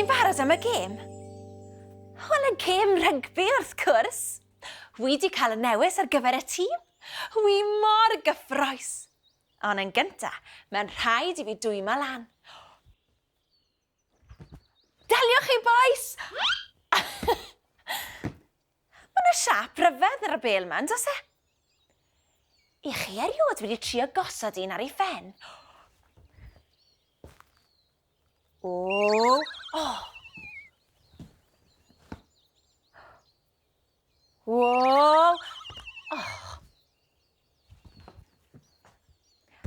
Chi'n barod am y gêm? Wel, y gêm rygbi wrth cwrs. Wi di cael y newis ar gyfer y tîm. Wi mor gyffroes. Ond yn gynta, mae'n rhaid i fi dwymo lan. Daliwch chi, bois! Mae yna siâp ryfedd ar y bêl 'ma, yn does e? I chi erioed wedi trio gosod un ar ei phen? O! O! O! Oh.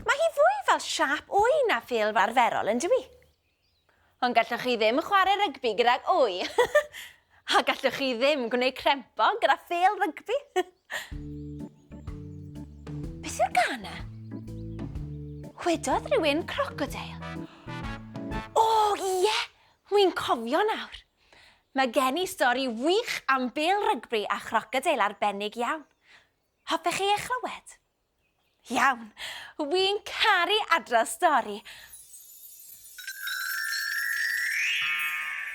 Mae hi fwy fel siâp wy na phêl arferol, yn dyw hi? Ond gallwch chi ddim chwarae rygbi gydag wy. A gallwch chi ddim gwneud crempog gyda phêl rygbi. Beth yw'r gân 'na? Gwedodd rhywun crocodeil. O, ie! Wi'n cofio nawr. Mae gen i stori wych am bêl rygbi a chrocodeil arbennig iawn. Hoffech chi ei chlywed? Iawn, wi'n caru adrodd stori.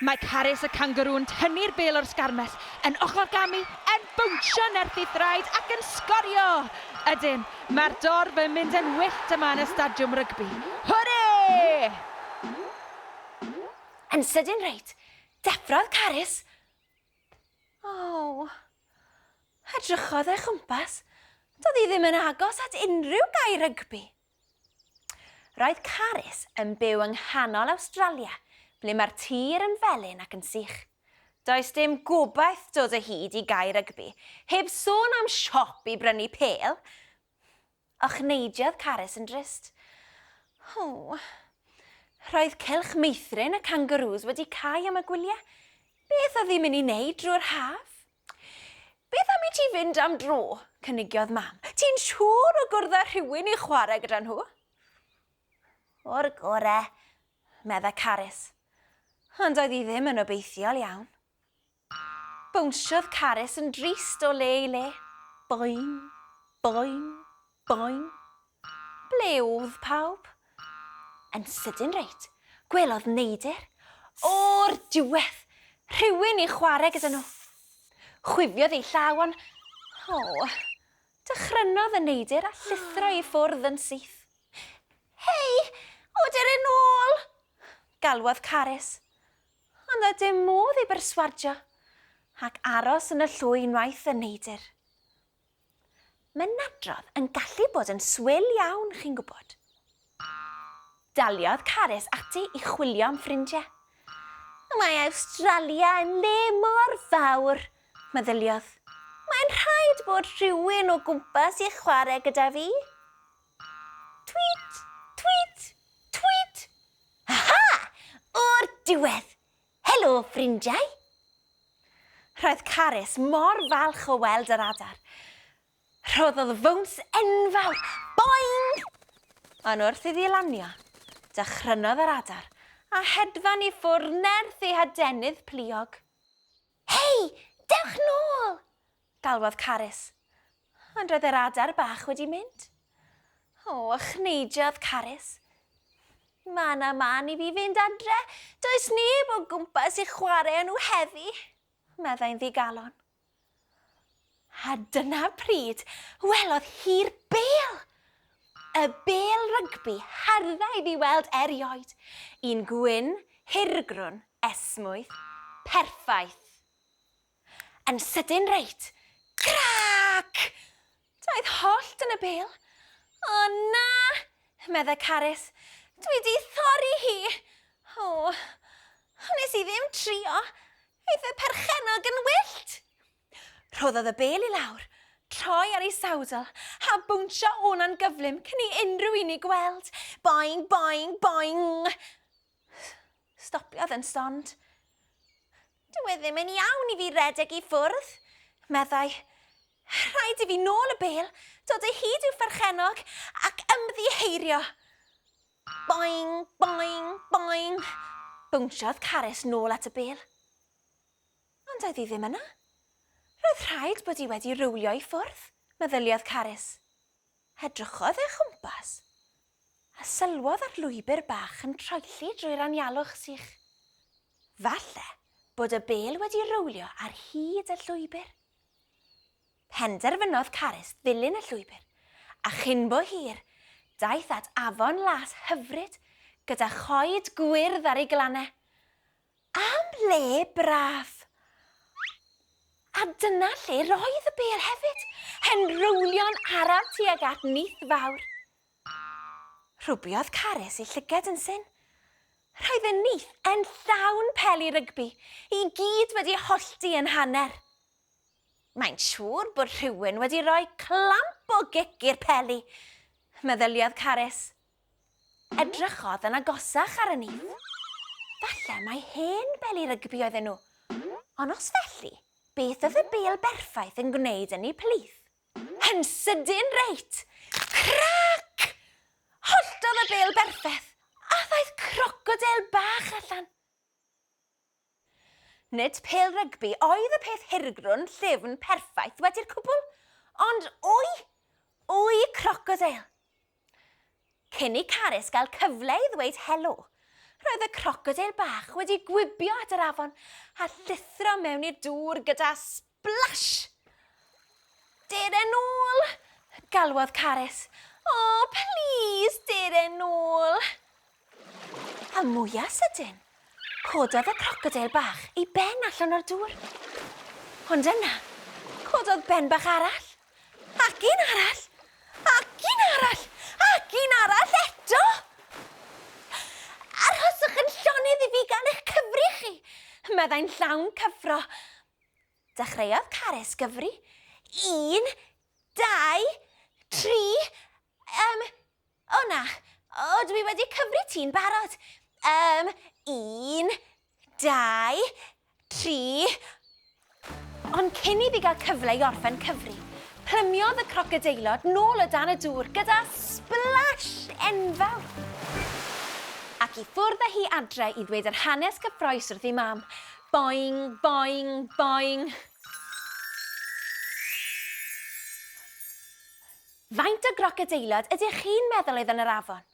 Mae Carys y cangarŵ'n tynnu'r bêl o'r sgarmes, yn ochrgamu, yn bownsio nerth ei thraed ac yn sgorio! Ydyn, mae'r dorf yn mynd yn wyllt yma yn y stadiwm rygbi. Hwrê! Yn sydyn reit, deffrodd Carys. O! Edrychodd o'i chwmpas. Doedd hi ddim yn agos at unrhyw gae rygbi. Roedd Carys yn byw yng nghanol Awstralia, ble mae'r tir yn felyn ac yn sych. Does dim gobaith dod o hyd i gae rygbi, heb sôn am siop i brynu pêl. Ochneidiodd Carys yn drist. O! Roedd cylch meithrin y cangarŵs wedi cau am y gwyliau. Beth oedd hi'n mynd i wneud drwy'r haf? Beth am i ti fynd am dro? cynigiodd Mam. Ti'n siŵr o gwrdd â rhywun i chwarae gyda nhw? O'r gore, meddai Carys. Ond oedd hi ddim yn obeithiol iawn. Bownsiodd Carys yn drist o le i le. Boing, boing, boing. Ble o'dd pawb? Yn sydyn reit, gwelodd neidr. O'r diwedd! Rhywun i chwarae gyda nhw. Chwifiodd ei llaw ond... O! Dychrynodd y neidr a llithro i ffwrdd yn syth. Hei! Oder yn ôl! Galwodd Carys. Ond doedd dim modd ei berswadio ac aros yn y llwy unwaith y neidr. Mae nadrodd yn gallu bod yn swil iawn, chi'n gwybod. Daliodd Carys ati i chwilio am ffrindiau. Mae Awstralia yn le mor fawr, meddyliodd. Mae'n rhaid bod rhywun o gwmpas i chwarae gyda fi. Tweet! Tweet! Tweet! Aha! O'r diwedd! Helo, ffrindiau! Roedd Carys mor falch o weld yr adar. Rhoddodd fowns enfawr! Boing! Ond wrth iddi lanio, dychrynodd yr adar a hedfan i ffwrdd nerth ei hadenydd pluog. Hei! Dewch nôl! Galwodd Carys. Ond roedd yr adar bach wedi mynd. O, ochneidiodd Carys. Mae yna man i fi fynd adre. Does neb o gwmpas i chwarae â nhw heddi, meddai'n ddigalon. A dyna pryd welodd hi'r bêl! Y bêl rygbi hardda iddi weld erioed. Un gwyn, hirgrwn, esmwyth, perffaith. Yn sydyn reit, crac! Doedd hollt yn y bêl. O na! meddai Carys. Dwi 'di thorri hi! O, wnes i ddim trio. Aeth y perchennog yn wyllt. Rhoddodd y bêl i lawr, troi ar ei sawdl, a bownsio o'na'n gyflym cyn i unrhyw un ei gweld. Boing, boing, boing! Stopiodd yn stond. Dyw e ddim yn iawn i fi redeg i ffwrdd, meddai. Rhaid i fi nôl y bêl, dod o hyd i'w pherchennog ac ymddiheurio. Boing, boing, boing! Bownsiodd Carys nôl at y bêl. Ond doedd hi ddim yna. Roedd rhaid bod hi wedi rowlio i ffwrdd, meddyliodd Carys. Edrychodd ei chwmpas, a sylwodd ar lwybr bach yn troelli drwy'r anialwch sych. Falle bod y bêl wedi rowlio ar hyd y llwybr. Penderfynodd Carys ddilyn y llwybr, a chyn bo hir, daeth at afon las hyfryd gyda choed gwyrdd ar ei glannau. Am le braf! A dyna lle roedd y bêl hefyd, hen rowlio'n araf tuag at nyth fawr. Rhwbiodd Carys ei llyged yn syn. Roedd y nyth yn llawn peli rygbi, i gyd wedi hollti yn hanner. Mae'n siŵr bod rhywun wedi rhoi clamp o gic i'r peli, meddyliodd Carys. Edrychodd yn agosach ar y nyth. Falle mai hen beli rygbi oedden nhw. Ond os felly, beth oedd y bêl berffaith yn gwneud yn eu plith? Yn sydyn reit! Crac! Holltodd y bêl berffaith, a ddaeth crocodeil bach allan. Nid pêl rygbi oedd y peth hirgrwn, llyfn, perffaith wedi'r cwbl, ond wy! Wy crocodeil! Cyn i Carys gael cyfle i ddweud helo, roedd y crocodeil bach wedi gwibio at yr afon a llithro mewn i'r dŵr gyda splash! Dere nôl! galwodd Carys. O, plîs, dere nôl! A mwya sydyn, cododd y crocodeil bach ei ben allan o'r dŵr. Ond yna, cododd ben bach arall, ac un arall, ac un arall, ac un arall eto! Arhoswch yn llonydd i fi gael eich cyfri chi, meddai'n llawn cyffro. Dechreuodd Carys gyfri. Un, dau, tri, um, o na, o dwi wedi cyfri ti'n barod. Um, un, dau, tri... Ond cyn iddi gael cyfle i orffen cyfri, plymiodd y crocodeilod nôl o dan y dŵr gyda splash enfawr. Ac i ffwrdd â hi adre i ddweud yr hanes cyffroes wrth ei mam. Boing, boing, boing. Faint o grocodeilod ydych chi'n meddwl oedd yn yr afon?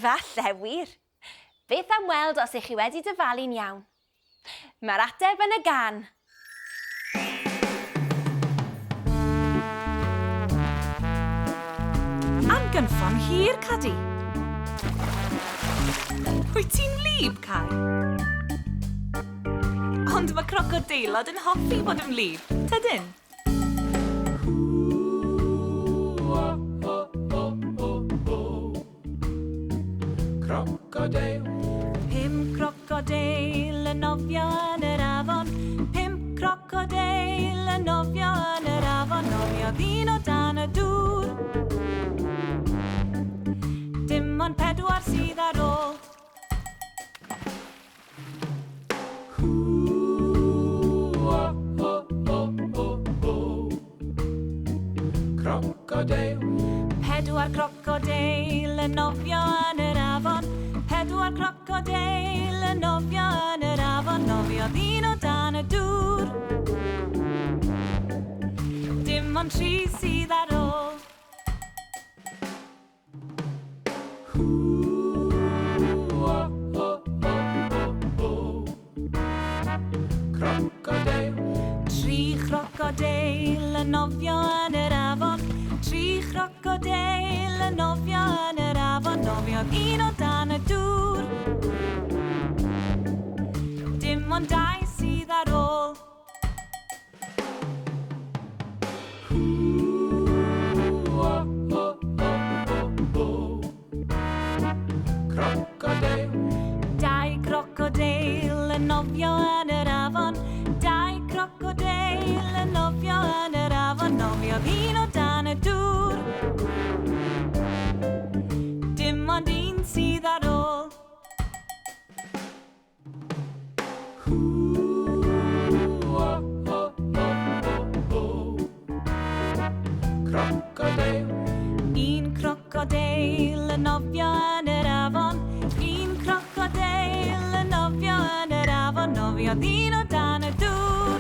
Falle, wir. Beth am weld os ych chi wedi dyfalu'n iawn? Mae'r ateb yn y gan. Am gynffon hir, Cadi. Wyt ti'n wlyb, Cai? Ond mae crocodeilod yn hoffi bod yn wlyb, tydyn? Crocodeil. Pum crocodeil yn nofio yn yr afon. Pump crocodeil yn nofio yn yr afon. Nofiodd un o dan y dŵr. Dim ond pedwar sydd ar ôl. Crocodeil. Pedwar crocodeil yn nofio yn yr afon. Pedwar crocodeil yn nofio yn yr afon. Nofiodd un o dan y dŵr. Dim ond tri sydd ar ôl. Crocodeil. Tri chrocodeil yn nofio yn yr afon. Tri chrocodeil yn nofio yn yr afon. Nofiodd un o dan y dŵr. Dim ond dau sydd ar ôl. Crocodeil. Dau crocodeil yn nofio yn yr afon. Dau crocodeil yn nofio yn yr afon. Nofiodd un o dan y dŵr. Dim ond un sydd ar ôl. Crocodeil. Un crocodeil yn nofio yn yr afon. Un crocodeil yn nofio yn yr afon. Nofiodd un o dan y dŵr.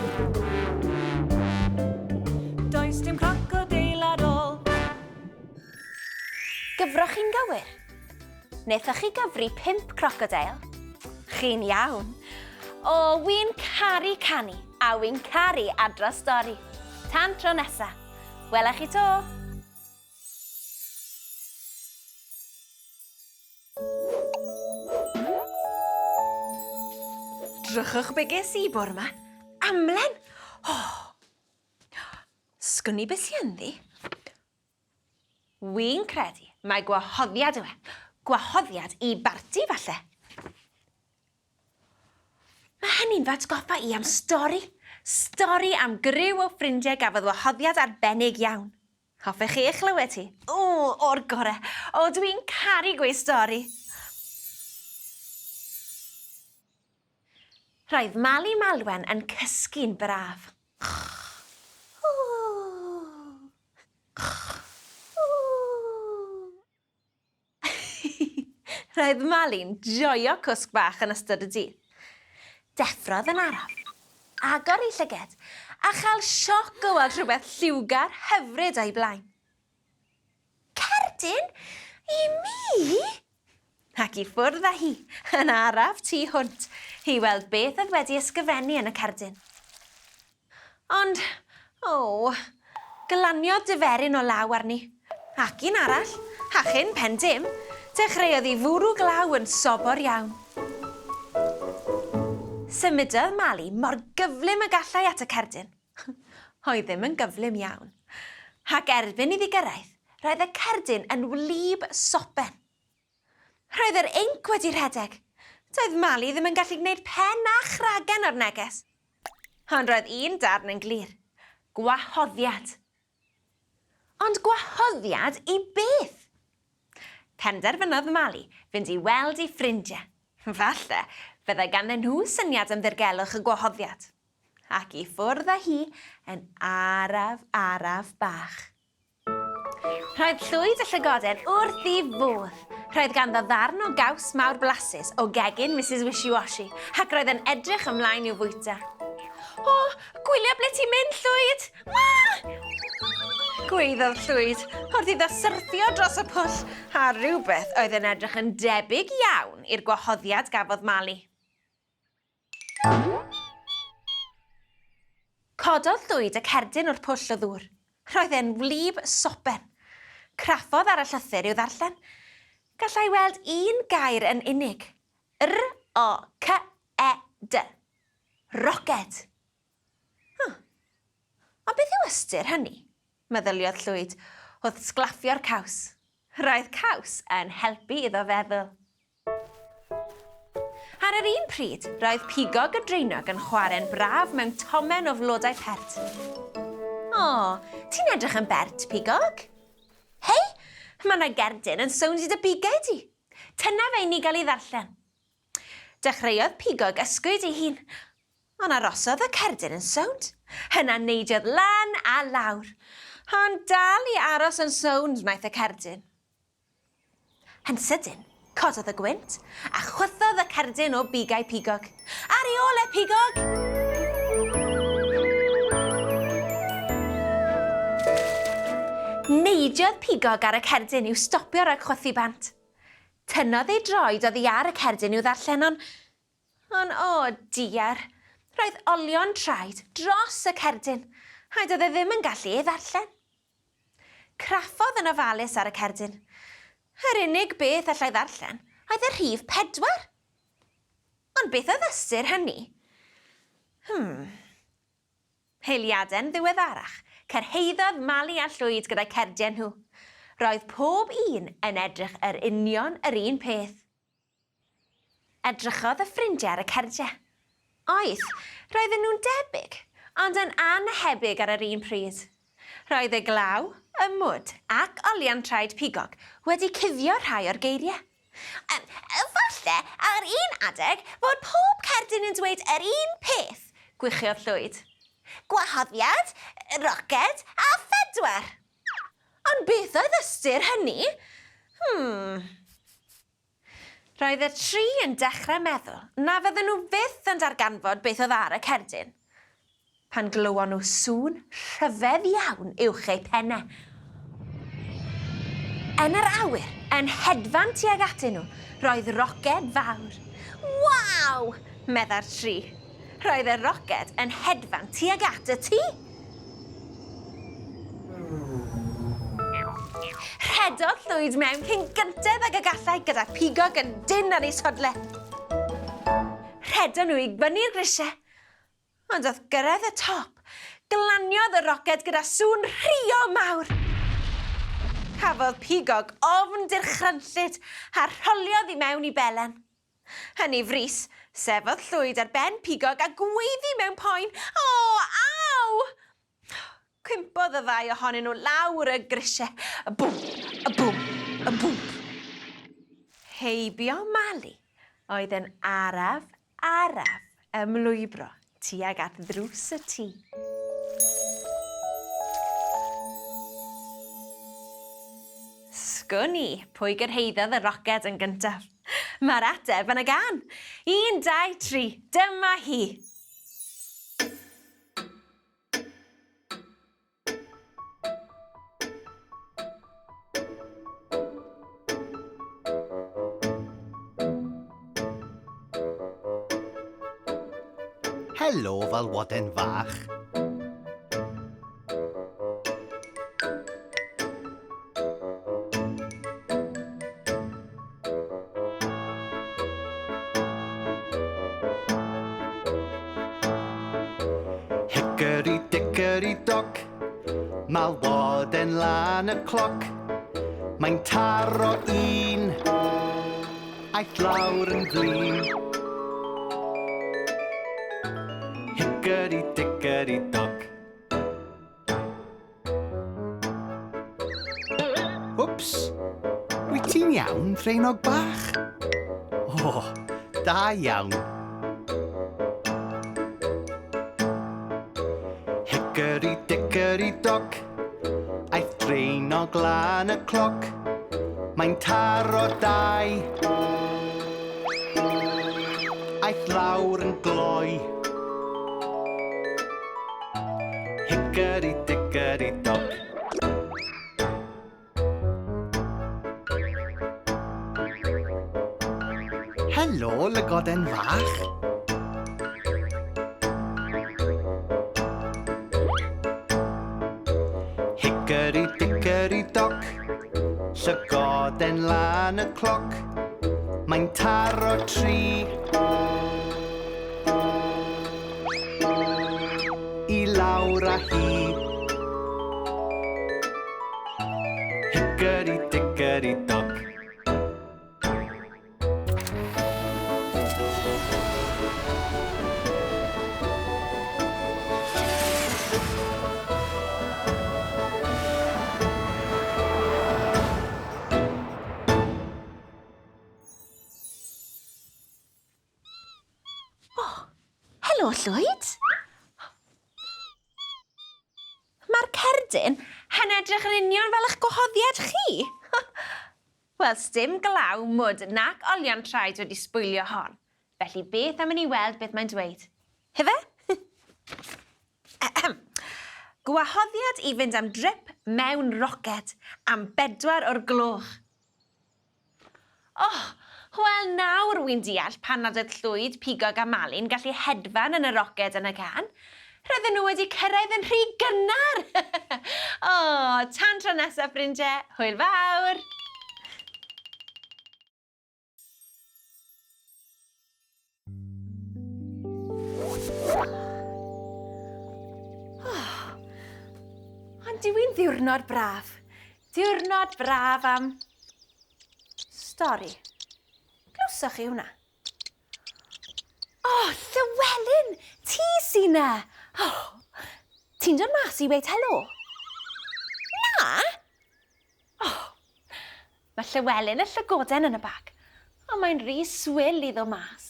Does dim crocodeil ar ôl. Gyfroch chi'n gywir? Wnaethoch chi gyfri pump crocodeil? Chi'n iawn. O, wi'n caru canu, a wi'n caru adrodd stori. Tan tro nesa. Wela chi 'to! Drychwch be ges i bore 'ma. Amlen! O! Sgwn i be sy ynddi? Wi'n credu mai gwahoddiad yw e. Gwahoddiad i barti, falle. Mae hynny'n fy atgoffa i am stori. Stori am griw o ffrindiau gafodd wahoddiad arbennig iawn. Hoffech chi ei chlywed hi? O, o'r gore. O, dwi'n caru gweud stori. Roedd Mali Malwen yn cysgu'n braf. Roedd Mali'n joio cwsg bach yn ystod y dydd. Deffrodd yn araf, agor ei llyged, a chael sioc o weld rhywbeth lliwgar hyfryd o'i blaen. Cerdyn? I mi? Ac i ffwrdd â hi, yn araf tu hwnt, i weld beth oedd wedi ysgrifennu yn y cerdyn. Ond, o, glaniodd diferyn o law arni, ac un arall, a chyn pen dim, dechreuodd hi fwrw glaw yn sobor iawn. Symudodd Mali mor gyflym y gallai at y cerdyn. Oedd ddim yn gyflym iawn. Ac erbyn iddi gyrraedd, roedd y cerdyn yn wlyb sopen. Roedd yr inc wedi rhedeg. Doedd Mali ddim yn gallu gwneud pen na chragen o'r neges. Ond roedd un darn yn glir. Gwahoddiad. Ond gwahoddiad i beth? Penderfynodd Mali fynd i weld ei ffrindiau. Falle fyddai ganddyn nhw syniad am ddirgelwch y gwahoddiad. Ac i ffwrdd â hi yn araf, araf bach. Roedd Llwyd y Llygoden wrth ei fodd. Roedd ganddo ddarn o gaws mawr blasus o gegin Misus Wishy Washy, ac roedd yn edrych ymlaen i'w fwyta. O, gwylia ble ti'n mynd, Llwyd! Wah! Gwaeddodd Llwyd wrth iddo syrthio dros y pwll a rhywbeth oedd yn edrych yn debyg iawn i'r gwahoddiad gafodd Mali. Cododd Llwyd y cerdyn o'r pwll o ddŵr. Roedd e'n wlyb sopen. Craffodd ar y llythyr i'w ddarllen. Gallai weld un gair yn unig. R-O-C-E-D. Roced. Huh. Ond beth yw ystyr hynny? Meddyliodd Llwyd wrth sglaffio'r caws. Roedd caws yn helpu iddo feddwl. Ar yr un pryd, roedd pigog y draenog yn chwarae'n braf mewn tomen o flodau pert. O, ti'n edrych yn bert, pigog. Hei, mae 'na gerdyn yn sownd i dy bigau di. Tynna fe i ni gael ei ddarllen. Dechreuodd pigog ysgwyd ei hun, ond arosodd y cerdyn yn sownd. Yna neidiodd lan a lawr, ond dal i aros yn sownd wnaeth y cerdyn. Yn sydyn, cododd y gwynt, a chwythodd y cerdyn o bigau Pigog. Ar ei ôl e, Pigog! Neidiodd Pigog ar y cerdyn i'w stopio rhag chwythu bant. Tynnodd ei droed oddi ar y cerdyn i'w ddarllen ond... Ond o diar, roedd olion traed dros y cerdyn, a doedd e ddim yn gallu ei ddarllen. Craffodd yn ofalus ar y cerdyn. Yr unig beth allai ddarllen oedd y rhif pedwar. Ond beth oedd ystyr hynny? Hmm. Eiliadau'n ddiweddarach, cyrhaeddodd Mali a Llwyd gyda'u cerdiau nhw. Roedd pob un yn edrych yr union yr un peth. Edrychodd y ffrindiau ar y cerdiau. Oedd, roedden nhw'n debyg, ond yn annhebyg ar yr un pryd. Roedd y glaw, y mwd ac olion traed pigog wedi cuddio rhai o'r geiriau. Falle, ar un adeg, fod pob cerdyn yn dweud yr un peth, gwichiodd Llwyd. Gwahoddiad, roced a phedwar. Ond beth oedd ystyr hynny? Hmm. Roedd y tri yn dechrau meddwl na fydden nhw fyth yn darganfod beth oedd ar y cerdyn, pan glywon nhw sŵn rhyfedd iawn uwch eu pennau. Yn yr awyr, yn hedfan tuag atyn nhw, roedd roced fawr. Waw! meddai'r tri. Roedd y roced yn hedfan tuag at y tŷ. Rhedodd Llwyd mewn cyn gynted ag y gallai gyda pigog yn dynn ar ei sodle. Rhedon nhw i fyny'r grisiau, ond wrth gyrraedd y top, glaniodd y roced gyda sŵn rhuo mawr. Cafodd Pigog ofn dirchrynllyd a rholiodd i mewn i belen. Yn ei frys, sefodd Llwyd ar ben Pigog a gweiddi mewn poen, O, aw! Cwympodd y ddau ohonyn nhw lawr y grisiau, y bwmp, y bwmp, y bwmp. Heibio Mali oedd yn araf, araf ymlwybro tuag at ddrws y tŷ. Sgwn i pwy gyrhaeddodd y roced yn gyntaf. Mae'r ateb yn y gân. Un, dau, tri, dyma hi! Helo, falwoden fach. Hickory dickory dock, malwoden lan y cloc. Mae'n taro un, aeth lawr yn flin. Hickory dickory dock. Wps! Wyt ti'n iawn, Draenog bach? O, oh, da iawn. Hickory dickory dock, aeth Draenog lan y cloc. Mae'n taro dau. Aeth lawr yn gloi. Hickory dickory dock. Helo, lygoden fach. Hickory dickory dock, llygoden lan y cloc. Mae'n taro tri. I lawr â hi. Hickory dickory dock. O, helo Llwyd. Mae'r cerdyn yn edrych yn union fel eich gwahoddiad chi. Wel, sdim glaw, mwd nac olion traed wedi sbwylio hon. Felly beth am i ni weld beth mae'n dweud? Hefe? Gwahoddiad i fynd am drip mewn roced am bedwar o'r gloch. Oh, wel nawr wi'n deall pan nad oedd Llwyd, Pigog a Malu'n gallu hedfan yn y roced yn y gân. Roedden nhw wedi cyrraedd yn rhy gynnar! O, tan tro nesaf, ffrindiau, hwyl fawr! Oh, ond dyw hi'n ddiwrnod braf. Diwrnod braf am stori. Glywsoch chi hwnna? O, oh, Llywelyn, ti sy 'na! Oh, ti'n dod mas i weud helo? Na? Oh, mae Llywelyn y llygoden yn y bag, ond mae'n rhy swil i ddod mas.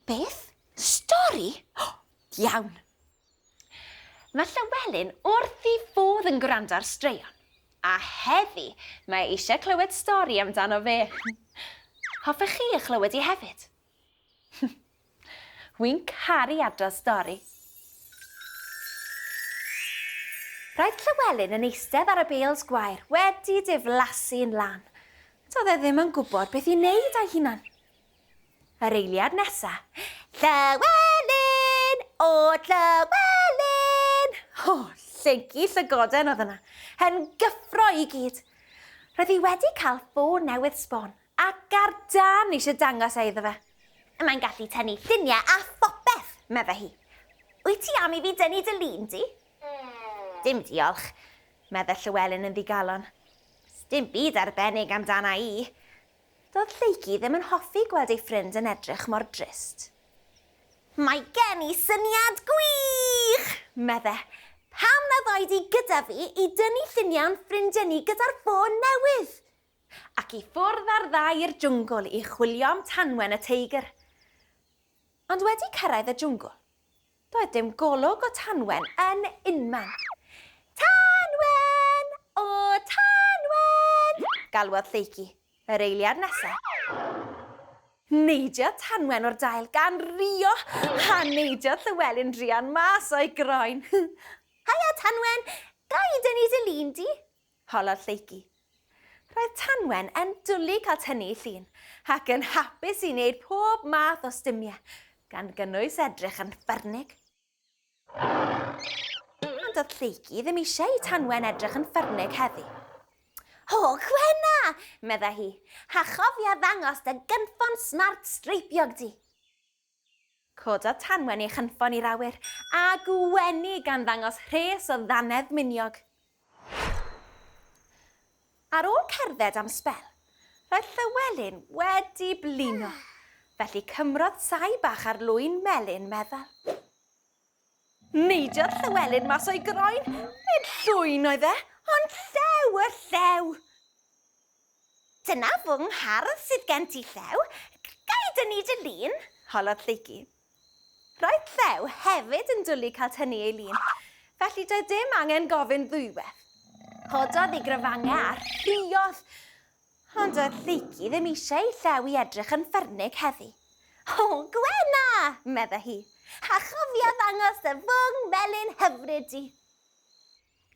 Beth? Stori? Oh, iawn. Mae Llywelyn wrth ei fodd yn gwrando ar straeon, a heddi mae eisiau clywed stori amdano fe. Hoffech chi ei chlywed hi hefyd? Wi'n caru adrodd stori. Roedd Llywelyn yn eistedd ar y bêls gwair wedi diflasu'n lan. Doedd e ddim yn gwybod beth i wneud â'i hunan. Yr eiliad nesa, Llywelyn! O, Llywelyn! O, llyncu llygoden oedd yna, yn gyffro i gyd. Roedd hi wedi cael ffôn newydd sbon, ac ar dân eisiau dangos e iddo fe. Mae'n gallu tynnu lluniau a phopeth, medde hi. Wyt ti am i fi dynnu dy lun di? Dim diolch, medde Llywelyn yn ddigalon. Sdim byd arbennig amdana i. Doedd Lleucu ddim yn hoffi gweld ei ffrind yn edrych mor drist. Mae gen i syniad gwych! medde. Pam na ddoi di gyda fi i dynnu lluniau o'n ffrindiau ni gyda'r ffôn newydd? Ac i ffwrdd â'r ddau i'r jwngl i chwilio am Tanwen y teigr. Ond wedi cyrraedd y jwngl, Doedd dim golwg o Tanwen yn unman. Tanwen! O, Tanwen! galwodd Lleucu, yr eiliad nesa. Neidiodd Tanwen o'r dail gan rio, a neidiodd Llywelyn druan mas o'i groen. Haia, Tanwen! Ga i dynnu dy lun di? holodd Lleucu. Roedd Tanwen yn dwlu cael tynnu llun, ac yn hapus i wneud pob math o stumiau, gan gynnwys edrych yn ffyrnig. Ond doedd Lleucu ddim eisiau i Tanwen edrych yn ffyrnig heddi. O, Gwenna! meddai hi, a chofia ddangos dy gynffon smart streipiog di. Cododd Tanwen ei chynffon i'r awyr, a gwenu gan ddangos rhes o ddannedd miniog. Ar ôl cerdded am sbel, roedd Llywelyn wedi blino, felly cymrodd saib bach ar lwyn melyn meddal. Neidiodd Llywelyn mas o'i groen, nid llwyn oedd e, ond llew y llew! Dyna fwng hardd sydd gen ti, Llew. Ga i dynnu dy lun? holodd Lleucu. Roedd Llew hefyd yn dwlu cael tynnu ei lun, felly doedd dim angen gofyn ddwywaith. Cododd ei grafangau a rhuodd. Ond doedd Lleucu ddim eisiau i Llew i edrych yn ffyrnig heddi. O, Gwenna! medde hi. A chofia ddangos dy fwng melyn hyfryd di.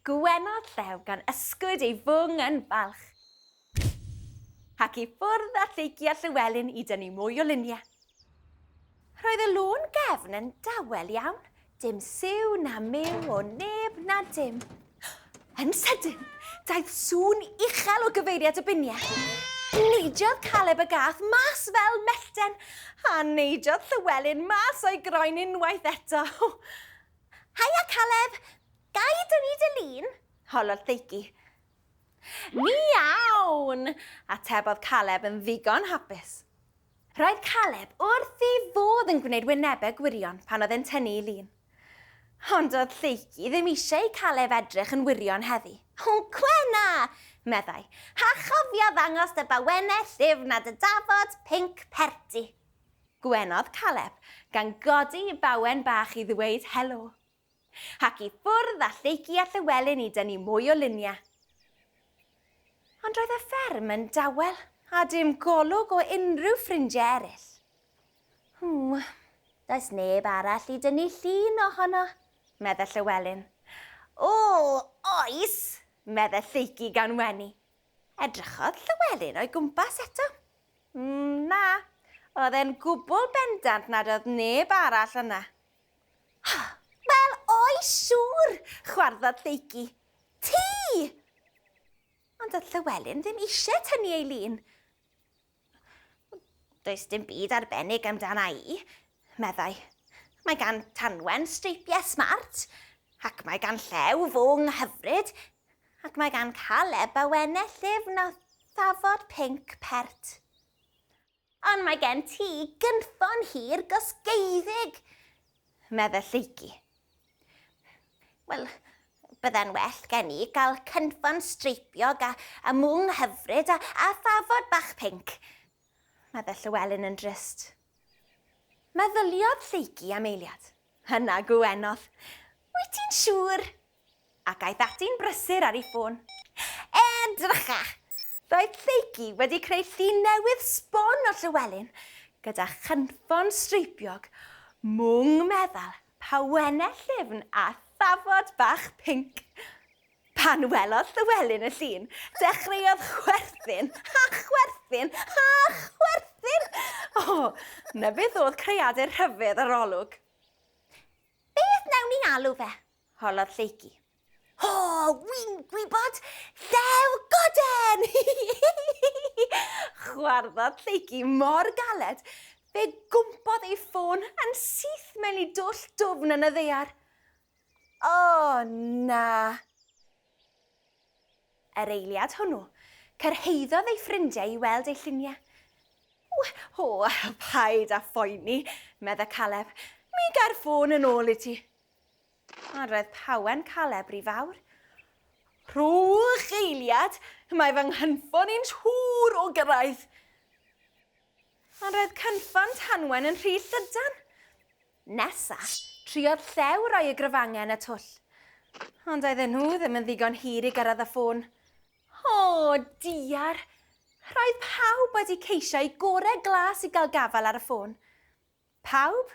Gwenodd Llew gan ysgwyd ei fwng yn falch. Ac i ffwrdd â Lleucu a Llywelyn i dynnu mwy o luniau. Roedd y lôn gefn yn dawel iawn, dim siw na miw o neb na dim. Yn sydyn, daeth sŵn uchel o gyfeiriad y biniau. Neidiodd Caleb y gath mas fel mellten, a neidiodd Llywelyn mas o'i groen unwaith eto. Haia Caleb! Ga i dynnu dy lun? holodd Lleucu. Miawn! atebodd Caleb yn ddigon hapus. Roedd Caleb wrth ei fodd yn gwneud wynebau gwirion pan oedd e'n tynnu ei lun. Ond doedd Lleucu ddim eisiau i Caleb edrych yn wirion heddi. O, cwena! meddai, a chofia ddangos dy bawennau llyfn a dy dafod pinc perti. Gwenodd Caleb, gan godi bawen bach i ddweud helo. Ac i ffwrdd â Lleucu a Llywelyn i dynnu mwy o luniau. Ond roedd y fferm yn dawel, a dim golwg o unrhyw ffrindiau eraill. Ww, does neb arall i dynnu llun ohono, medde Llywelyn. O, oes, medde Lleucu gan wenu. Edrychodd Llywelyn o'i gwmpas eto. Na, oedd e'n gwbl bendant nad oedd neb arall yna. Wel, oes siŵr, chwarddodd Lleucu. Ti! Ond oedd Llywelyn ddim eisiau tynnu ei lun. Does dim byd arbennig amdana i, meddai. Mae gan Tanwen streipiau smart, ac mae gan Llew fwng hyfryd, ac mae gan Caleb awennau llyfn a thafod pinc pert. Ond mae gen ti gynffon hir gosgeiddig, medde Lleucu. Wel, bydde'n well gen i gael cynffon streipiog a, a mwng hyfryd a, a thafod bach pinc, medde Llywelyn yn drist. Meddyliodd Lleucu am eiliad. Yna gwenodd. Wyt ti'n siŵr? Ac aeth ati'n brysur ar ei ffôn. Edrycha! Roedd Lleucu wedi creu llun newydd sbon o Llywelyn, gyda chynffon streipiog, mwng meddal, pawennau llyfn a thafod bach pinc. Pan welodd Llywelyn y llun, dechreuodd chwerthin a chwerthin a chwerthin. O! O, na beth oedd creadur rhyfedd ar olwg. Beth nawn ni alw fe? holodd Lleucu. O, wi'n gwybod! Llew Goden! Chwarddodd Lleucu mor galed, fe gwmpodd ei ffôn yn syth mewn i dwll dwfn yn y ddaear. O, na! Yr eiliad hwnnw, cyrhaeddodd ei ffrindiau i weld ei lluniau. O, paid â phoeni, medde Caleb. Mi ga'r ffôn yn ôl i ti. Ond roedd pawen Caleb rhy fawr. Rhowch eiliad, mae fy nghynffon i'n siŵr o gyrraedd. Ond roedd cynffon Tanwen yn rhy llydan. Nesa, triodd Llew roi y grafangau yn y twll. Ond oedden nhw ddim yn ddigon hir i gyrraedd y ffôn. O, diar! Roedd pawb wedi ceisio eu gorau glas i gael gafael ar y ffôn. Pawb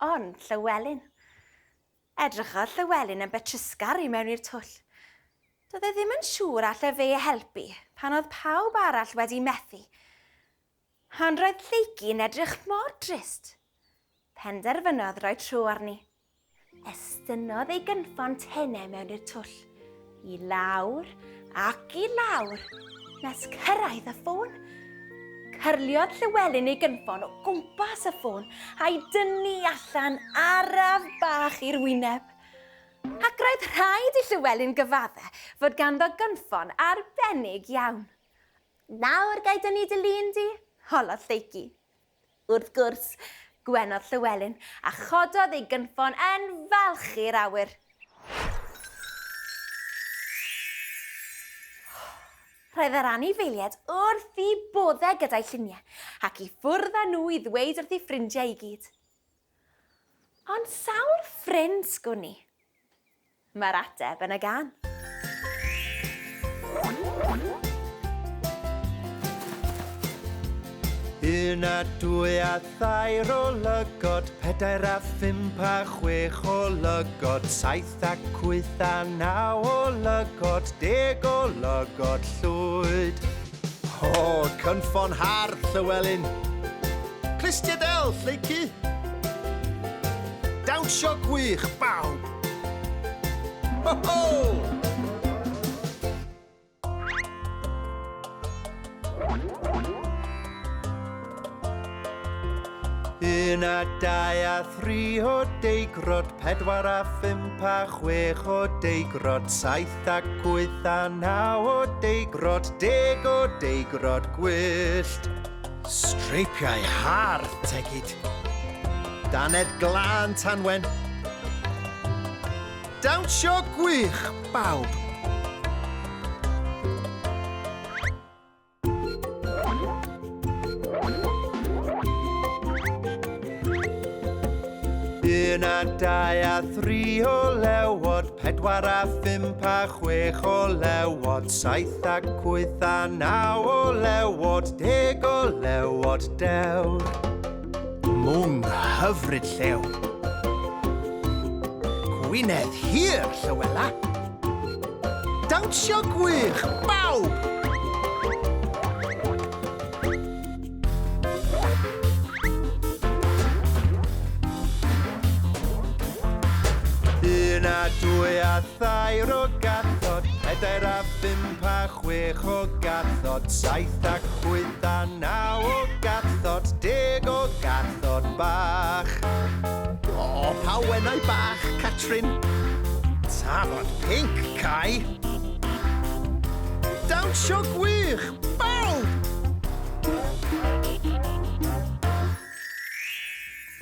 ond Llywelyn. Edrychodd Llywelyn yn betrusgar i mewn i'r twll. Doedd e ddim yn siŵr alle fe helpu pan oedd pawb arall wedi methu. Ond roedd Lleucu yn edrych mor drist. Penderfynodd roi tro arni. Estynnodd ei gynffon tenau mewn i'r twll, i lawr ac i lawr, nes cyrraedd y ffôn. Cyrliodd Llywelyn ei gynffon o gwmpas y ffôn a'i dynnu allan araf bach i'r wyneb. Ac roedd rhaid i Llywelyn gyfadde fod ganddo gynffon arbennig iawn. Nawr ga i dynnu dy lun di? holodd Lleucu. Wrth gwrs, gwenodd Llywelyn, a chododd ei gynffon yn falch i'r awyr. Roedd yr anifeiliaid wrth eu boddau gyda'i lluniau, ac i ffwrdd â nhw i ddweud wrth eu ffrindiau i gyd. Ond sawl ffrind sgwn i? Mae'r ateb yn y gân. Un a dwy a thair o lygod, pedair a phump a chwech o lygod, saith ac wyth a naw o lygod, deg o lygod llwyd. O, cynffon hardd, Llywelyn! Clustia del, Lleucu! Dawnsio gwych, bawb! Ho, ho! Un a dau a thri o deigrod, pedwar a phump a chwech o deigrod, saith ac wyth a naw o deigrod, deg o deigrod gwyllt. Streipiau hardd, Tegid. Dannedd glân, Tanwen. Dawnsio gwych, bawb! Un a dau a thri o lewod, pedwar a phump a chwech o lewod, saith ac wyth a naw o lewod, deg o lewod dewr. Mwng hyfryd llew. Gwynedd hir, Llywela. Dawnsio gwych, bawb! Un a dwy a thair o gathod, pedair a phump a chwech o gathod, saith ac wyth a naw o gathod, deg o gathod bach. O, pa wenau bach, Catrin? Tafod pinc, Kai! Dawnsio gwych, bawb!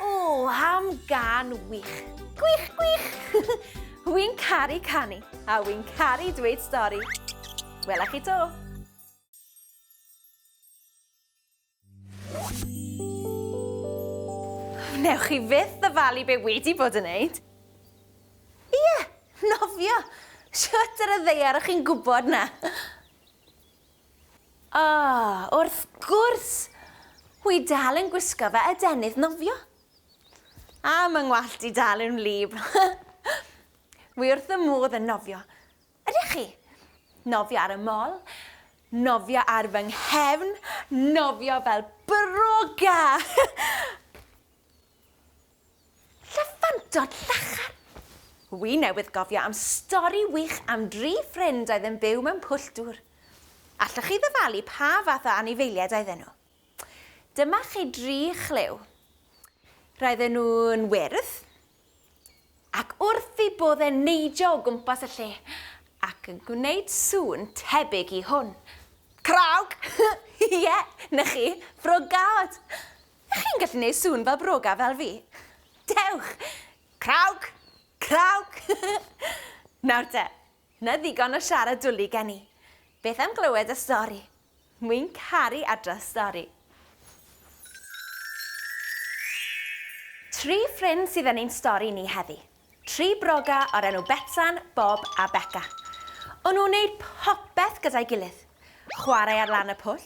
O, am gân wych. Gwych, gwych! Wi'n caru canu, a wi'n caru dweud stori. Wela chi 'to! Wnewch chi fyth ddyfalu be wedi bod yn neud. Ie, nofio. Shwt ar y ddaear o'ch chi'n gwybod 'na? O, wrth gwrs! Wi dal yn gwisgo fy adenydd nofio. A ma' ngwallt i dal yn wlyb. Wi wrth fy modd yn nofio. Ydych chi? Nofio ar y mol. Nofio ar fy nghefn, nofio fel broga! Llyffantod llachar! Wi newydd gofio am stori wych am dri ffrind oedd yn byw mewn pwll dŵr. Allwch chi ddyfalu pa fath o anifeiliaid oedden nhw? Dyma chi dri chlyw. Roedden nhw'n wyrdd, ac wrth eu bodde'n neidio o gwmpas y lle, ac yn gwneud sŵn tebyg i hwn. Crawg! Ie, 'na chi, frogaod! Ych chi'n gallu gwneud sŵn fel broga fel fi? Dewch! Crawg! Crawg! Nawr te, 'na ddigon o siarad dwli gen i. Beth am glywed y stori? Wi'n caru adrodd stori. Tri ffrind sydd yn ein stori ni heddi. Tri broga o'r enw Betsan, Bob a Beca. O'n nhw'n neud popeth gyda'i gilydd. Chwarae ar lan y pwll,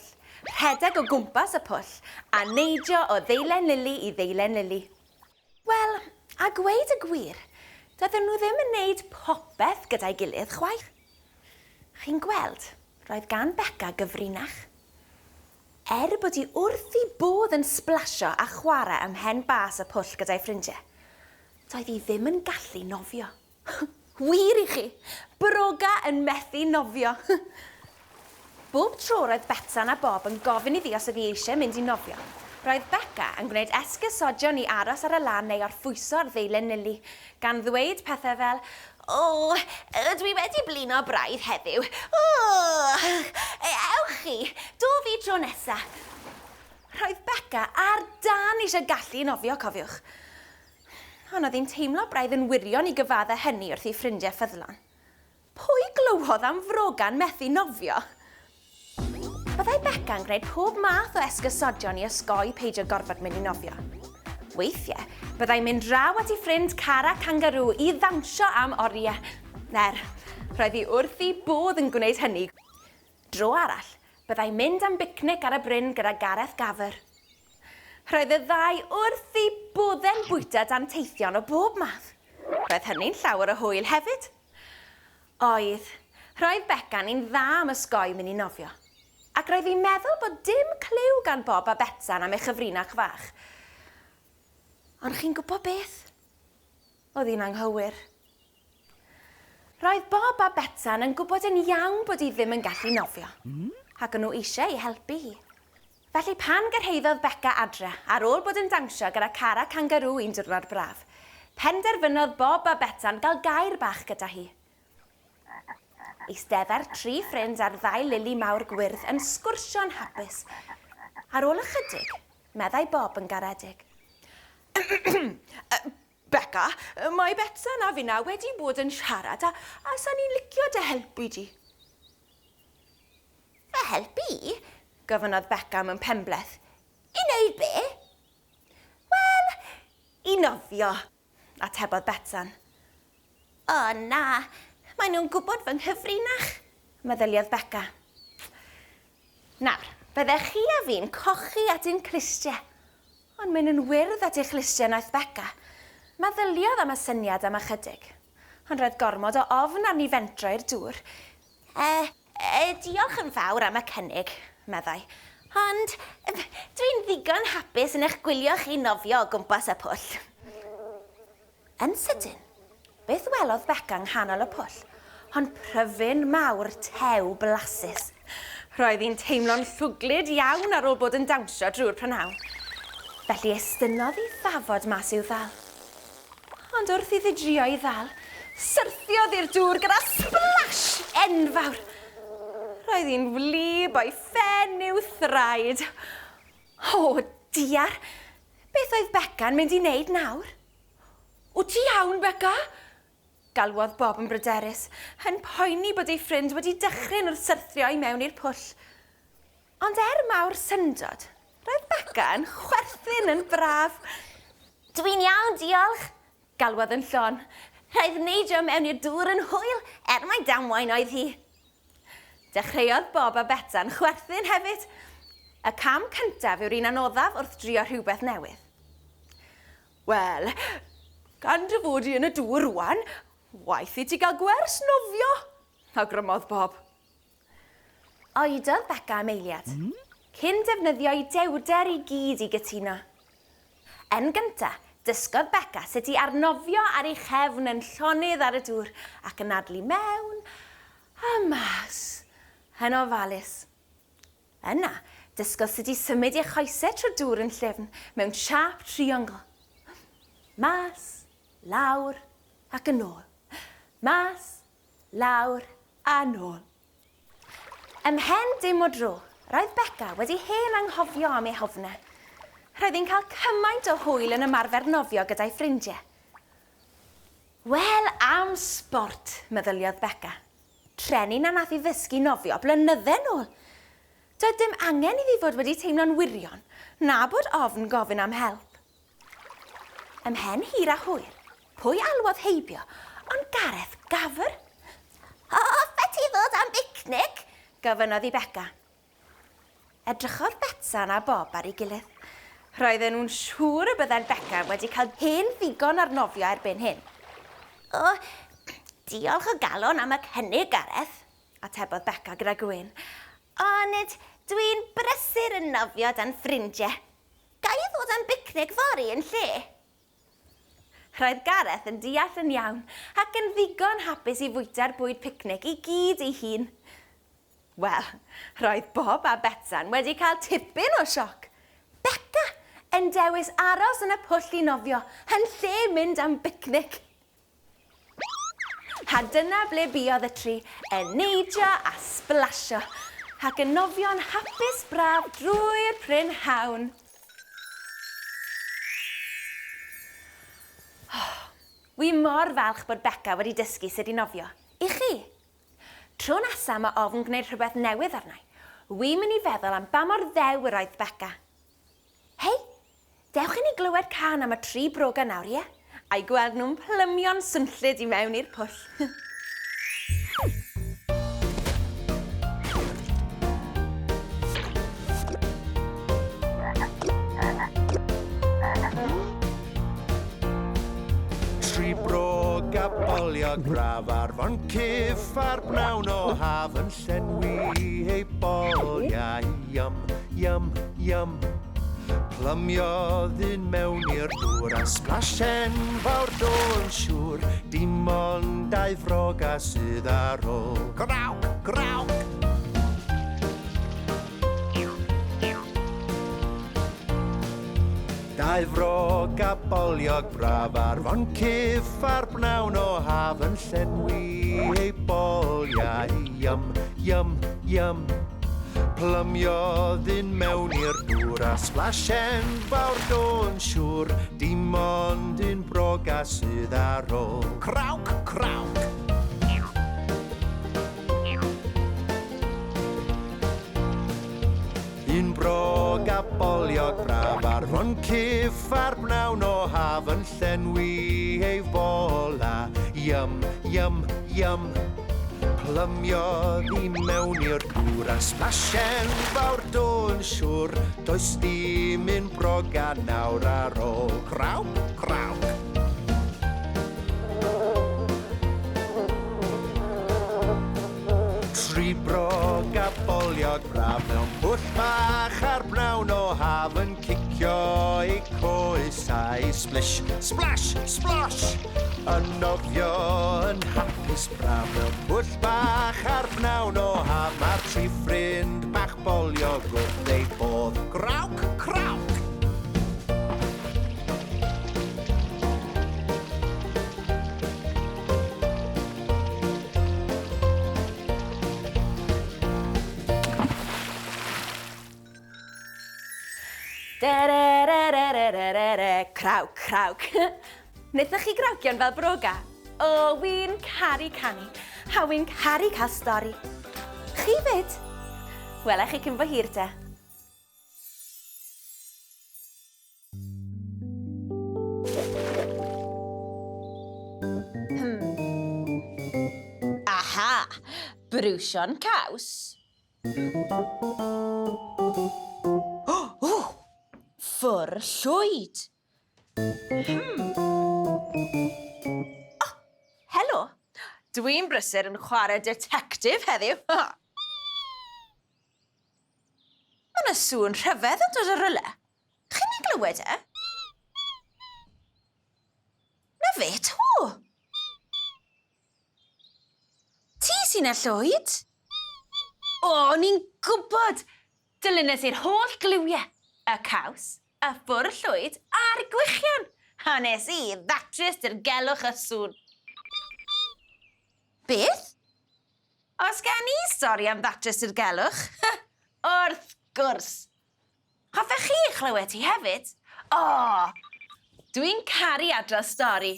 rhedeg o gwmpas y pwll, a neidio o ddeilen lili i ddeilen lili. Wel, a gweud y gwir, doedden nhw ddim yn neud popeth gyda'i gilydd chwaith. Chi'n gweld, roedd gan Beca gyfrinach. Er bod hi wrth ei bodd yn sblasio a chwarae ym mhen bas y pwll gyda'i ffrindiau, doedd hi ddim yn gallu nofio. Wir i chi! Broga yn methu nofio! Bob tro roedd Betsan a Bob yn gofyn iddi os oedd hi eisiau mynd i nofio, roedd Beca yn gwneud esgusodion i aros ar y lan neu orffwyso ar ddeilen Lili, gan ddweud pethau fel, O, dwi wedi blino braidd heddiw. O, ewch chi, dof i tro nesa. Roedd Beca ar dân eisiau gallu nofio, cofiwch. Ond oedd hi'n teimlo braidd yn wirion i gyfadde hynny wrth ei ffrindiau ffyddlon. Pwy glywodd am frogan methu nofio? Byddai Beca'n gwneud pob math o esgusodion i osgoi peidio gorfod mynd i nofio. Weithiau, byddai'n mynd draw at ei ffrind Cara Kangaroo i ddawnsio am oriau. Er, roedd hi wrth ei bodd yn gwneud hynny. Dro arall, byddai'n mynd am bicnic ar y bryn gyda Gareth Gafr. Roedd y ddau wrth eu bodde'n bwyta danteithion o bob math. Roedd hynny'n llawer o hwyl hefyd. Oedd. Roedd Beca ni'n dda am osgoi mynd i nofio. Ac roedd hi'n meddwl bod dim cliw gan Bob a Betsan am ei chyfrinach fach. Ond chi'n gwybod beth? Oedd hi'n anghywir. Roedd Bob a Betsan yn gwybod yn iawn bod hi ddim yn gallu nofio, ac o'n nhw eisiau ei helpu hi. Felly pan gyrhaeddodd Beca adre, ar ôl bod yn dawnsio gyda Cara Kangaroo un diwrnod braf, penderfynodd Bob a Betsan gael gair bach gyda hi. Eisteddai'r tri ffrind ar ddau lili mawr gwyrdd yn sgwrsio'n hapus. Ar ôl ychydig, meddai Bob yn garedig. Beca, mae Betsan a finna wedi bod yn siarad a, a 'sa ni'n licio dy helpu di. Fy helpu i? gofynnodd Beca mewn penbleth. I wneud be? Wel, i nofio, atebodd Betsan. O na, maen nhw'n gwybod fy nghyfrinach, meddyliodd Beca. Nawr, byddech chi a fi'n cochi at ein clustiau. Ond mynd yn wyrdd at ei chlustiau wnaeth Beca. Meddyliodd am y syniad am ychydig. Ond roedd gormod o ofn arni fentro i'r dŵr. E, e, diolch yn fawr am y cynnig, meddai. Ond dwi'n ddigon hapus yn eich gwylio chi nofio o gwmpas y pwll. Yn sydyn, beth welodd Beca yng nghanol y pwll ond pryfyn mawr tew blasus. Roedd hi'n teimlo'n llwglyd iawn ar ôl bod yn dawnsio drwy'r prynhawn. Felly estynnodd ei thafod mas i'w ddal. Ond wrth iddi drio ei ddal, syrthiodd i'r dŵr gyda splash enfawr. Roedd hi'n wlyb o'i phen i'w thraed. O, diar! Beth oedd Beca'n mynd i wneud nawr? Wyt ti iawn, Beca? Galwodd Bob yn bryderus, yn poeni bod ei ffrind wedi dychryn wrth syrthio i mewn i'r pwll. Ond er mawr syndod, roedd Beca yn chwerthin yn braf. Dwi'n iawn, diolch, galwodd yn llon. Rhaid neidio mewn i'r dŵr yn hwyl, er mai damwain oedd hi. Dechreuodd Bob a Betsan chwerthin hefyd. Y cam cyntaf yw'r un anoddaf wrth drio rhywbeth newydd. Wel, gan dy fod i yn y dŵr rwan, waeth i ti gael gwers nofio, awgrymodd Bob. Oedodd Beca am eiliad, cyn defnyddio'i dewrder i gyd i gytuno. Yn gynta, dysgodd Beca sut i arnofio ar ei chefn yn llonydd ar y dŵr ac anadlu mewn a mas yn ofalus. Yna, dysgodd sut i symud ei choesau trwy'r dŵr yn llyfn mewn siâp triongl. Mas, lawr ac yn ôl. Mas, lawr a nôl. Ymhen dim o dro, roedd Beca wedi hen anghofio am ei hofnau. Roedd hi'n cael cymaint o hwyl yn ymarfer nofio gyda'i ffrindiau. Wel am sbort, meddyliodd Beca. Trueni na nath hi ddysgu nofio blynydde nôl. Doedd dim angen iddi fod wedi teimlo'n wirion, na bod ofn gofyn am help. Ymhen hir a hwyr, pwy alwodd heibio ond Gareth Gafr? Hoffet ti ddod am bicnic? gofynnodd i Beca. Edrychodd Betsan a Bob ar ei gilydd. Roedden nhw'n siŵr y byddai'r Beca wedi cael hen ddigon ar nofio erbyn hyn. O, diolch o galon am y cynnig, Gareth, atebodd Beca gyda gwên. Ond dwi'n brysur yn nofio 'da'n ffrindiau. Ga i ddod am bicnic fory yn lle? Roedd Gareth yn deall yn iawn ac yn ddigon hapus i fwyta'r bwyd picnic i gyd ei hun. Wel, roedd Bob a Betsan wedi cael tipyn o sioc. Beca yn dewis aros yn y pwll i nofio yn lle mynd am bicnic. A dyna ble buodd y tri yn neidio a sblasio ac yn nofio'n hapus braf drwy'r prynhawn. Oh, wi mor falch bod Beca wedi dysgu sut i nofio. I chi? Tro nesa ma ofn gwneud rhywbeth newydd arnai, wi'n mynd i feddwl am ba mor ddewr oedd Beca. Hei, dewch i ni glywed cân am y tri broga nawr, ie? A'i gweld nhw'n plymio'n swnllyd i mewn i'r pwll. Tri brog a boliog braf ar foncyff ar bnawn o haf yn llenwi ei boliau. Yum, yum, yum. Plymiodd un mewn i'r dŵr a splash enfawr do'n siŵr. Dim ond dau frog a sydd ar ôl. Grawc, grawc! Dau frog a boliog braf ar foncyff ar bnawn o haf yn llenwi ei boliau. Yum, yum, yum. Plymiodd un mewn i'r dŵr a splash enfawr do'n siŵr. Dim ond un brog a sydd ar ôl. Crawc, crawc! Un brog a boliog braf ar foncyff ar bnawn o haf yn llenwi ei fola. Yum, yum, yum. Plymiodd i mewn i'r dŵr a splash enfawr do'n siŵr. Does dim un brog a nawr ar ôl. Crawc, crawc! Tri brog a boliog braf mewn pwll bach ar bnawn o haf yn cicio eu coesau. Splish, splash, splosh! Yn nofio yn hapus braf mewn pwll bach ar bnawn o haf. Mae'r tri ffrind bach boliog wrth eu bodd. Grawc, crawc! Derererererere, crawc, crawc. Wnaethoch chi grawcion fel broga? O, wi'n caru canu, a wi'n caru cael stori. Chi fyd? Wela chi cyn bo hir te. Aha! Brwsio'n caws. O! Ffwr llwyd. O! Helo! Dwi'n brysur yn chwarae detective heddiw. Mae 'na sŵn rhyfedd yn dod o rywle. Chi'n ei glywed e? Na fe 'to! Ti sy'n e, Llwyd? O, o'n i'n gwybod! Dilynais i'r holl gliwiau. Y caws, y ffwr llwyd a'r gwichian. A nes i ddatrys dirgelwch y sŵn. Beth? Os gen i stori am ddatrys dirgelwch? Wrth gwrs! Hoffech chi ei chlywed hi hefyd? O! Dwi'n caru adrodd stori.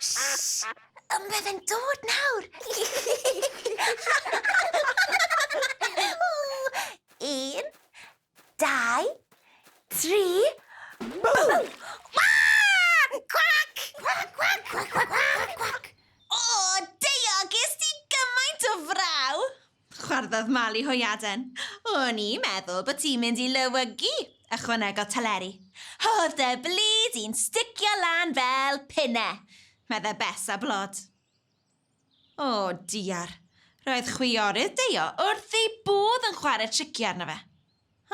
Shh! Mae fe'n dod nawr! Un, dau, tri, bŵm! Waa! Cwac! Cwac, cwac, cwac, cwac, cwac, cwac. O, Deio, ges ti gymaint o fraw! Chwarddodd Mali hwyaden. O'n i'n meddwl bod ti'n mynd i lewygu, ychwanegodd Teleri. Oedd dy blid i'n sticio lan fel pinne, meddai Bess a Blod. O, diar. Roedd chwiorydd Deio wrth ei bodd yn chwarae triciau arno fe.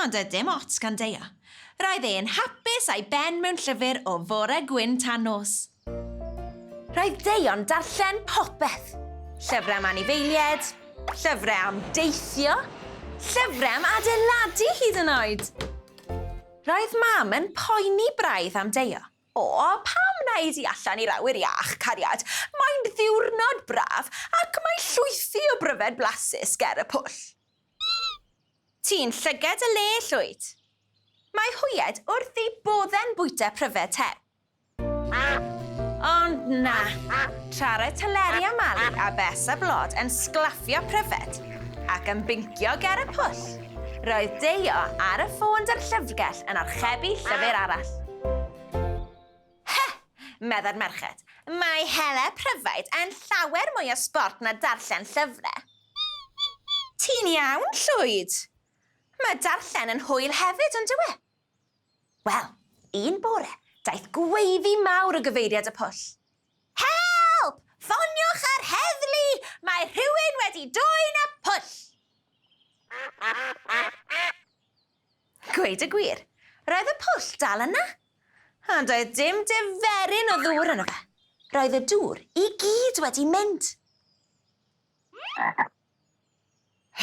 Ond doedd dim ots gan Deio. Roedd e'n hapus a'i ben mewn llyfr o fore gwyn tan nos. Roedd Deio'n darllen popeth. Llyfrau am anifeiliaid, llyfrau am deithio, llyfrau am adeiladu hyd yn oed. Roedd Mam yn poeni braidd am Deio. O, pam na ei di allan i'r awyr iach, cariad? Mae'n ddiwrnod braf ac mae llwythi o bryfed blasus ger y pwll. Ti'n llyged y le, Llwyd. Mae hwyed wrth ei bodde'n bwyta pryfed tew. Ond na, tra roedd Teleri a Mali a Bess a Blod yn sglaffio pryfed ac yn bincio ger y pwll, roedd Deio ar y ffôn 'da'r llyfrgell yn archebu llyfr arall. Hy! meddai'r merched, mae hela pryfaid yn llawer mwy o sbort na darllen llyfrau. Ti'n iawn, Llwyd. Mae darllen yn hwyl hefyd, on'd yw e? Wel, un bore, daeth gweiddi mawr o gyfeiriad y pwll. Help! Ffoniwch yr heddlu! Mae rhywun wedi dwyn y pwll! Gweud y gwir, roedd y pwll dal yna. Ond doedd dim diferyn o ddŵr yno fe. Roedd y dŵr i gyd wedi mynd.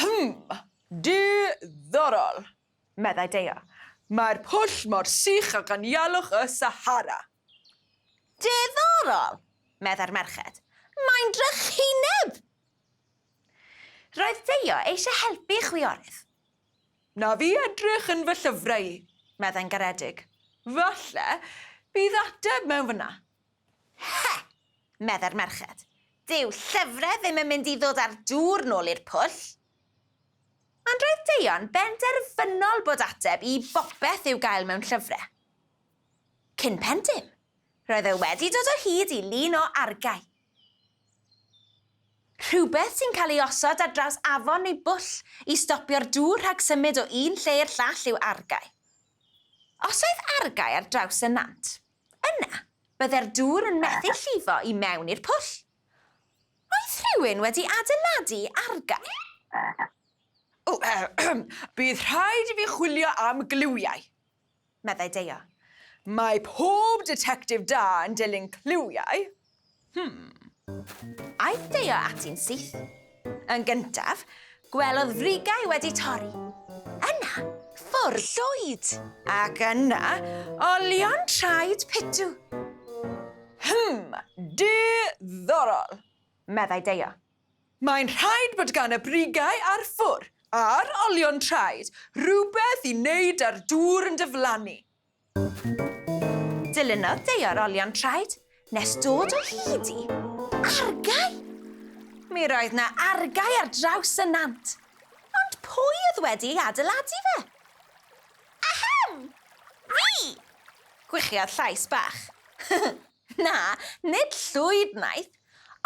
Hym! Diddorol! Meddai Deio. Mae'r pwll mor sych ag anialwch y Sahara. Diddorol! Meddai'r merched. Mae'n drychineb! Roedd Deio eisiau helpu chwiorydd. Na fi edrych yn fy llyfrau i, meddai'n garedig. Falle bydd ateb mewn fyna. He! meddai'r merched. Dyw llyfrau ddim yn mynd i ddod â'r dŵr nôl i'r pwll. Ond roedd Deio'n benderfynol bod ateb i bopeth i'w gael mewn llyfrau. Cyn pen dim, roedd e wedi dod o hyd i lun o argae. Rhywbeth sy'n cael ei osod ar draws afon neu bwll i stopio'r dŵr rhag symud o un lle i'r llall yw argae. Os oedd argae ar draws y nant, Yna, bydde'r dŵr yn methu llifo i mewn i'r pwll. Oedd rhywun wedi adeiladu argae? O, bydd rhaid i fi chwilio am gliwiau, meddai Deio. Mae pob ditectif da yn dilyn cliwiau. Hmm. Aeth Deio ati'n syth. Yn gyntaf, gwelodd frigau wedi torri. Yna, ffwrdd llwyd. Ac yna, olion traed pitw. Hmm, diddorol, meddai Deio. Mae'n rhaid bod gan y brigau a'r ffwr, a'r olion traed, rhywbeth i wneud â'r dŵr yn diflannu. Dilynodd Deio'r olion traed nes dod o hyd i argae. Mi roedd 'na argae ar draws y nant. Ond pwy oedd wedi ei adeiladu fe? Ahem! Fi! Gwichiodd llais bach. Na, nid llwyd wnaeth,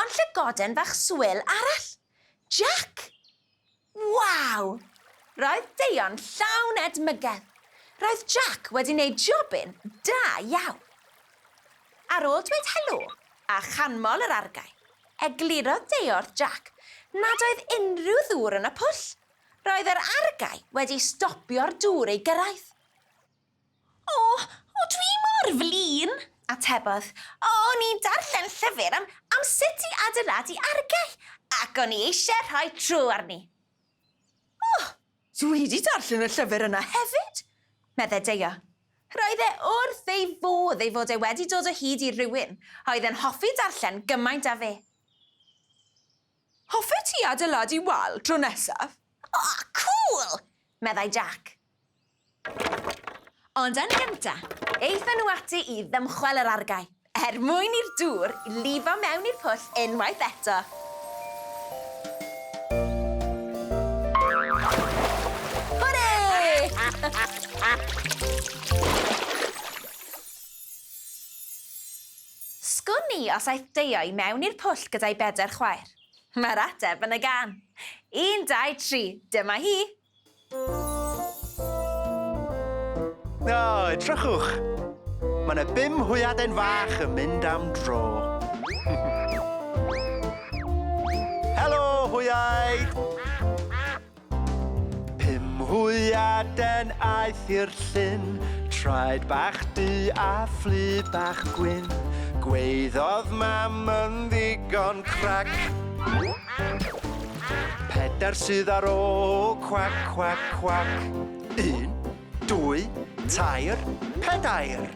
ond llygoden fach swil arall. Jac! Waw! Roedd Deio'n llawn edmygedd. Roedd Jac wedi wneud jobyn da iawn. Ar ôl dweud helo a chanmol yr argae, eglurodd Deio wrth Jac nad oedd unrhyw ddŵr yn y pwll. Roedd yr argae wedi stopio'r dŵr ei gyrraedd. O, o dwi mor flin, atebodd. O, o'n i'n darllen llyfr am, am sut i adeiladu argae, ac o'n i eisiau rhoi tro arni. O, dwi wedi darllen y llyfr yna hefyd, meddai Deio. Roedd e wrth ei fodd ei fod e wedi dod o hyd i rywun a oedd yn hoffi darllen gymaint â fe. Hoffet ti adeiladu wal tro nesaf? O, cŵl! Meddai Jack. Ond yn gynta, aethon nhw ati i ddymchwel yr argae, er mwyn i'r dŵr lifo mewn i'r pwll unwaith eto. Hwrê! Sgwn i os aeth Deio i mewn i'r pwll gyda'i bedair chwaer. Mae'r ateb yn y gân. 1, 2, 3, dyma hi. O, edrychwch! Mae yna bum hwyaden fach yn mynd am dro. Helo, hwyaid! Pum hwyaden aeth i'r llyn, traed bach du a phlu bach gwyn. Gweiddodd mam yn ddigon crac. Pedair sydd ar ôl, cwac, cwac, cwac. 1, 2, 3, 4.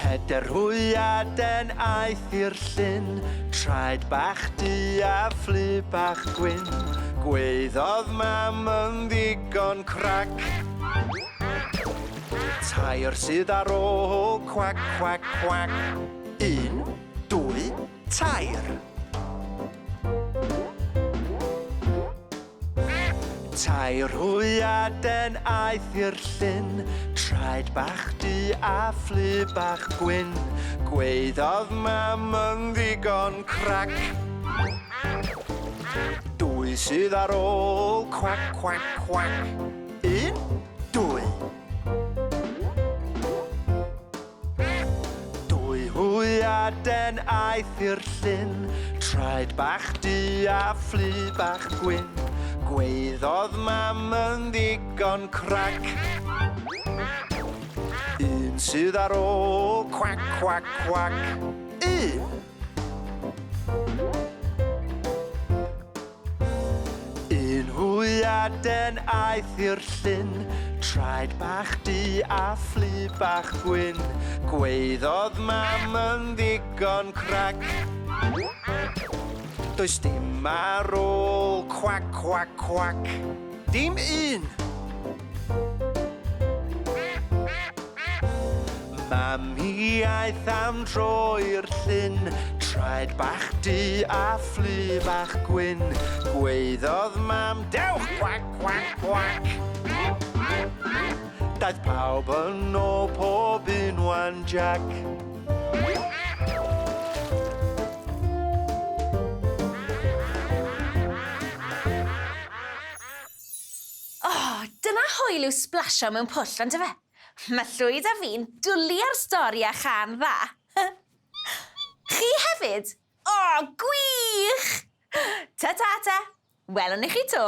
Pedair hwyaden aeth i'r llyn, traed bach du a phlu bach gwyn. Gweiddodd mam yn ddigon crac. Tair sydd ar ôl, cwac, cwac, cwac. 1, 2, 3. Tair hwyaden aeth i'r llyn, traed bach du a phlu bach gwyn. Gweiddodd mam yn ddigon crac. Dwy sydd ar ôl, cwac, cwac, cwac. 1, 2. Dwy hwyaden aeth i'r llyn, traed bach du a phlu bach gwyn. Gweiddodd mam yn ddigon crac. Un sydd ar ôl, cwac, cwac, cwac. 1. Un hwyaden aeth i'r llyn, traed bach du a phlu bach gwyn. Gweiddodd mam yn ddigon crac. Does dim ar ôl, cwac, cwac, cwac. Dim un. Mami aeth am dro i'r llyn, traed bach du a phlu bach gwyn. Gweiddodd mam, dewch, cwac, cwac, cwac. Daeth pawb yn ôl pob un wan Jack. O, dyna hwyl yw splasio mewn pwll, on'd yfe? Mae Llwyd a fi'n dwlu ar stori a chân dda. Chi hefyd? O, gwych! Ta-ta ta! Welwn ni chi 'to.